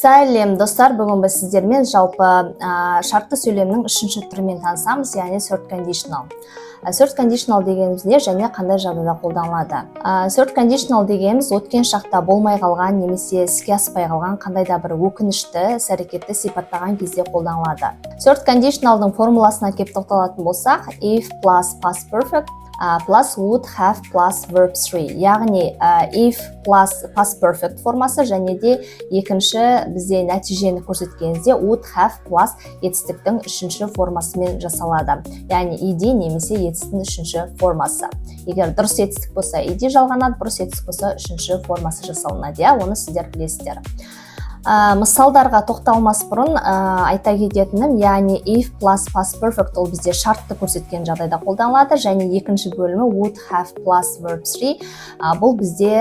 Сәлем, достар! Бүгін біз сіздермен жалпы шартты сөйлемнің үшінші түрімен танысамыз, яғни third conditional. Third conditional дегеніміз не және қандай жағдайда қолданылады? Third conditional дегеніміз өткен шақта болмай қалған немесе іске аспай қалған қандай да бір өкінішті іс әрекетті сипаттаған кезде қолданылады. Third conditionalдың формуласына келіп тоқталатын болсақ, if plus past perfect plus would have plus verb 3, яғни if plus past perfect формасы және де екінші бізде нәтижені көрсеткенімізде would have plus етістіктің үшінші формасымен жасалады, яғни ed немесе етістіктің үшінші формасы. Егер дұрыс етістік болса, ed жалғанады, бұрыс етістік болса, үшінші формасы жасалынады, иә, оны сіздер білесіздер. Мысалдарға тоқталмас бұрын айта кететінім, яғни if plus past perfect ол бізде шартты көрсеткен жағдайда қолданылады және екінші бөлімі would have plus verb 3, бұл бізде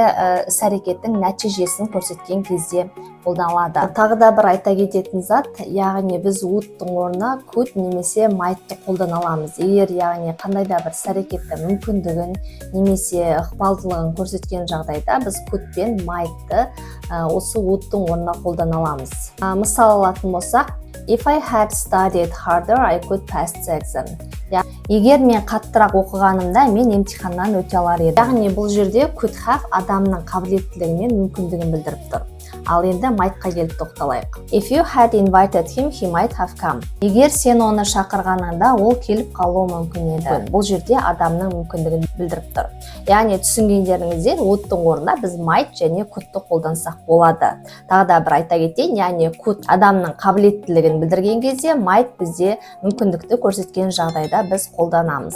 іс әрекеттің нәтижесін көрсеткен кезде қолданылады. Тағы да бір айта кететін зат, яғни біз would-тың орнына could немесе might-ты қолдана аламыз. Егер, яғни, қандай да бір іс әрекеттің мүмкіндігін немесе ықпалдылығын көрсеткен жағдайда, біз could пен might-ты осы would-тың орнына қолдана аламыз. Мысал алатын болсақ: If I had studied harder, I could pass the exam. Егер мен қаттырақ оқығанымда, мен емтиханнан өте алар едім. Яғни бұл жерде could have адамның қабілеттілігі мен мүмкіндігін білдіріп тұр. Ал енді might-қа келіп тоқталайық. If you had invited him, he might have come. Егер сен оны шақырғаныңда, ол келіп қалуы мүмкін еді. Бұл жерде адамның мүмкіндігін білдіріп тұр. Яғни түсінгендеріңізден, would-тың орнына біз might және could-ты қолдансақ болады. Тағы да бір айта кетейін, яғни could адамның қабілеттілігін білдірген кезде, might бізде мүмкіндікті көрсеткен жағдайда біз қолданамыз.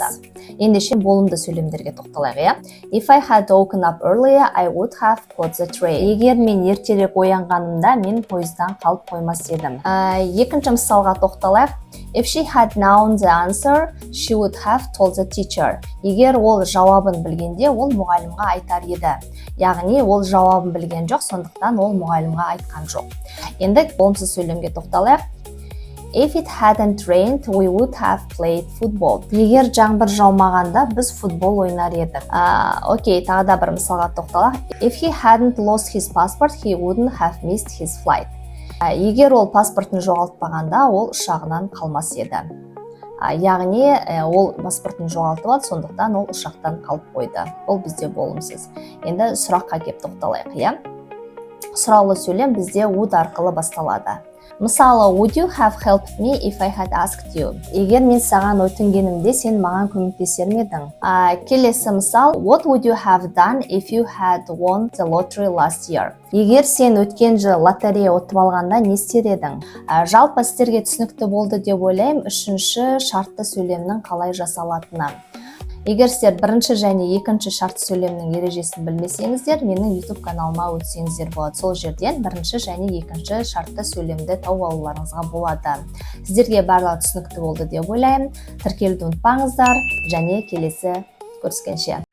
Ендеше болымды сөйлемдерге тоқталайық, иә. If I had woken up earlier, I would have caught the train. Егер мен ертерек оянғанымда, мен пойыздан қалып қоймас едім. Екінші мысалға тоқталайық. If she had known the answer, she would have told the teacher. Егер ол жауабын білгенде, ол мұғалімға айтар еді. Яғни ол жауабын білген жоқ, сондықтан ол мұғалімға айтқан жоқ. Енді болымсыз сөйлемге тоқталайық. If it hadn't rained, we would have played football. Егер жаңбыр жаумағанда, біз футбол ойнар едік. Окей, тағы да бір мысалға тоқталайық. If he hadn't lost his passport, he wouldn't have missed his flight. Егер ол паспортын жоғалтпағанда, ол ұшағынан қалмас еді. Яғни ол паспортын жоғалтып алды, сондықтан ол ұшақтан қалып қойды. Бұл бізде болымсыз. Енді сұраққа келіп тоқталайық, иә. Сұраулы сөйлем бізде would арқылы басталады. Мысалы, would you have helped me if I had asked you? Егер мен саған өтінгенімде, сен маған көмектесер ме едің? Келесі мысал, what would you have done if you had won the lottery last year? Егер сен өткен жылы лотерея ұтып алғанда, не істер едің? Жалпы сіздерге түсінікті болды деп ойлаймын үшінші шартты сөйлемнің қалай жасалатыны. Егер сіздер бірінші және екінші шартты сөйлемнің ережесін білмесеңіздер, менің YouTube каналыма өтсеңіздер болады. Сол жерден бірінші және екінші шартты сөйлемді тауып алуларыңызға болады. Сіздерге барлығы түсінікті болды деп ойлаймын. Тіркелуді ұмытпаңыздар және келесі көріскенше.